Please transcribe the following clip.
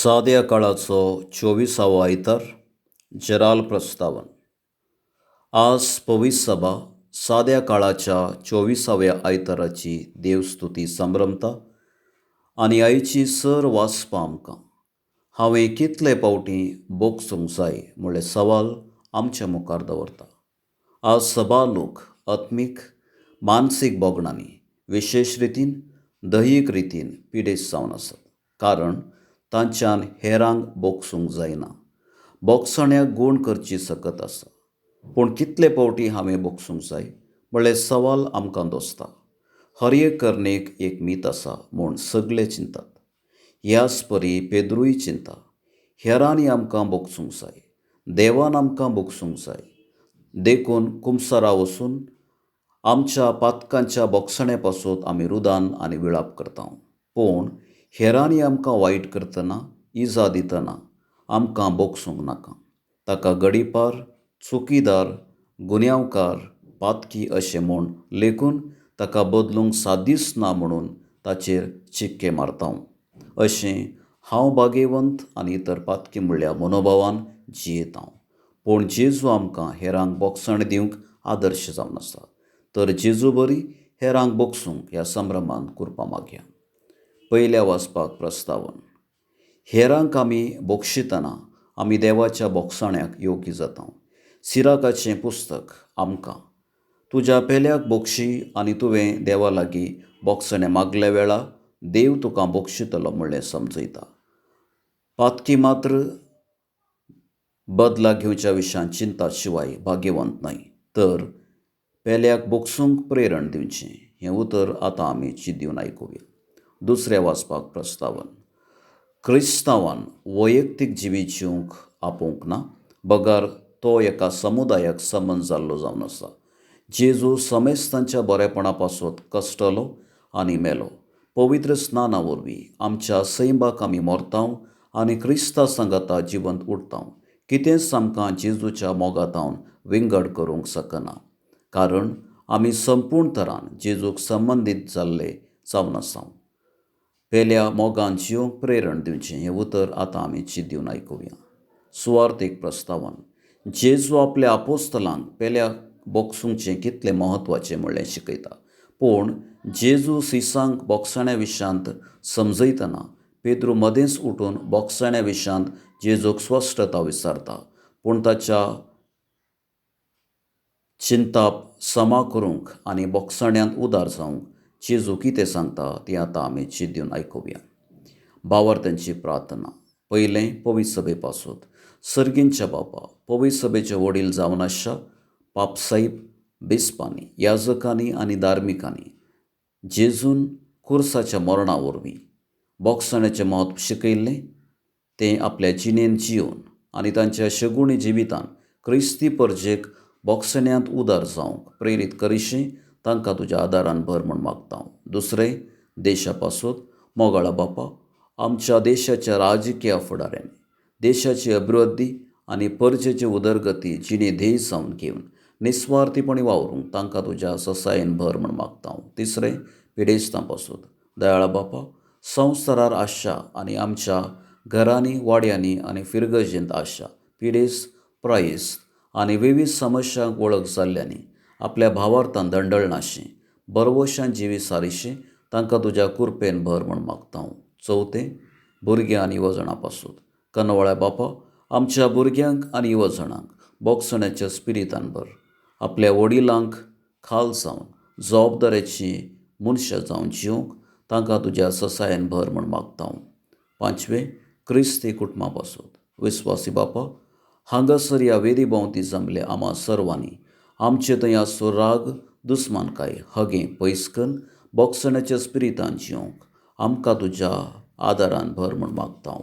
साद्या काळाचो 24वो आयतार, जेराल प्रस्तावन. आज पवित्र सभा साद्या काळाच्या 24व्या आयताराची देवस्तुती संभ्रमता आनी आयची सर वाचपा आमकां हांवें कितले फावटी भोगसूंक जाय म्हणलें सवाल आमच्या मुखार दवरता. आज सभा लोक आत्मीक मानसीक भोगणांनी विशेश रितीन दैहीक रितीन पिडेस्त जावन आसात, कारण तांच्यान हेरांक भोगसूंक जायना. भोगसण्याक गूण करची सकत आसा, पूण कितले फावटी हांवें भोगसूंक जाय म्हणलें सवाल आमकां दोसता. हर एक करणेक एक मीत आसा म्हूण सगळे चिंतात. ह्याच परी पेद्रूय चिंता, हेरांनी आमकां भोगसूंक जाय, देवान आमकां भोगसूंक जाय. देखून कुमसारा वचून आमच्या पातकांच्या भोगसण्या पासून आमी रुदान आनी विळाप करता. पूण हेरांनी आमकां वायट करतना, इजा दितना आमकां भोगसूंक नाका. ताका गडीपार, चुकीदार, गुन्यांवकार, पातकी अशें म्हूण लेखून ताका बदलूंक सादीच ना म्हणून ताचेर चिक्के मारता. अशें हांव भागेवंत आनी इतर पातकी म्हणल्या मनोभावान जियेता. पूण जेजू आमकां हेरांक भोगसण दिवंक आदर्श जावन आसा. तर जेजू बरी हेरांक भोगसूंक ह्या संभ्रमान कुरपा मागया. पयल्या वाचपाक प्रस्तावन. हेरांक आमी भोगशितना आमी देवाच्या भोगसण्याक योग्य जाता. सिराकाचें पुस्तक आमकां तुज्या पेल्याक भोगशी आनी तुवें देवा लागीं भोगसणें मागल्या वेळा देव तुका भोगशितलो म्हणलें समजयता. पातकी मात्र बदला घेवच्या विशयान चिंता शिवाय भाग्यवंत न्हय, तर पेल्याक भोगसूंक प्रेरण दिवचें. हें उतर आतां आमी चिंत आयकुया. दुसऱ्या वाचपाक प्रस्तावन. क्रिस्तांवान वैयक्तीक जिवीत जिवंक आपोवंक ना, बगर तो एका समुदायाक संबंद जाल्लो जावन आसा. जेजू समेस्तांच्या बरेपणा पासत कश्टलो आनी मेलो. पवित्र स्नाना वरवीं आमच्या सैमाक आमी मरता आनी क्रिस्ता सांगाता जिवंत उरता. कितेंच आमकां जेजूच्या मोगातावन विंगड करूंक शकना, कारण आमी संपूर्ण तरान जेजूक संबंदीत जाल्ले जावन आसा. पेल्या मोगान जिवंक प्रेरण दिवचें हें उतर आतां आमी चिंत दिवन आयकुया. सुवार्थीक प्रस्तावन. जेजू आपल्या आपोस्तलांक पेल्या भोगसूंचें कितलें म्हत्वाचें म्हणलें शिकयता. पूण जेजू सिसांक भोगसण्या विशयांत समजयतना पेद्रू मदेंच उठून भोगसण्या विशयांत जेजूक स्पश्टता विचारता. पूण ताच्या चिंताप समा करूंक आनी भोगसण्यांत उदार जावंक जेजू कितें सांगता ती आतां आमी चिंत दिवन आयकुया. भावार्थ्यांची प्रार्थना. पयलें, पवित्र सभे पासून. सर्गींच्या बापा, पवित्र सभेचे वडील जावन आसच्या पापसाहेब, बिस्पांनी, याजकांनी आनी धार्मिकांनी जेजून खुर्साच्या मरणा वरवीं भोगसण्याचें म्हत्व शिकयल्लें तें आपल्या जिणेंत जिवन आनी तांच्या शगुणी जिवितान क्रिस्ती परजेक भोगसण्यांत उदार जावंक प्रेरीत करिशी तांकां तुज्या आदारान भर म्हूण मागता. दुसरें, देशा पासून. मोगाळा बापा, आमच्या देशाच्या राजकीय फुडाऱ्यांनी देशाची अभिवृद्धी आनी परजेची उदरगती जिणे ध्येय जावन घेवन निस्वार्थीपणी वावरूंक तांकां तुज्या ससायेन भर म्हूण मागता. तिसरें, पिडेस्तां पासून. दयाळा बापा, संवसारार आसच्या आनी आमच्या घरांनी, वाड्यांनी आनी फिरगर्जेंत आसच्या पिडेस्त, प्रायेस्त आनी विवीध समस्यांक वळख जाल्ल्यांनी आपल्या भावार्थान दंडळनाशें बरवशान जिवीत सारिशें तांकां तुज्या कुरपेन भर म्हूण मागता. चवथें, भुरग्यां आनी युवजणां पासून. कनवळ्या बापा, आमच्या भुरग्यांक आनी युवजणांक भोगसण्याच्या स्पिरितान भर. आपल्या वडिलांक खाल जावन जबाबदारेची मनशां जावन जिवंक तांकां तुज्या ससायेन भर म्हूण मागता. पांचवें, क्रिस्ती कुटुंबा पासून. विस्वासी बापा, हांगासर ह्या वेदी भोंवती जमले आमा सर्वांनी आमचे थंय आसचो राग, दुस्मानकाय, हगें पयस करून भोगसण्याच्या स्पिरितान जिवंक आमकां तुज्या आदारान भर म्हूण मागता.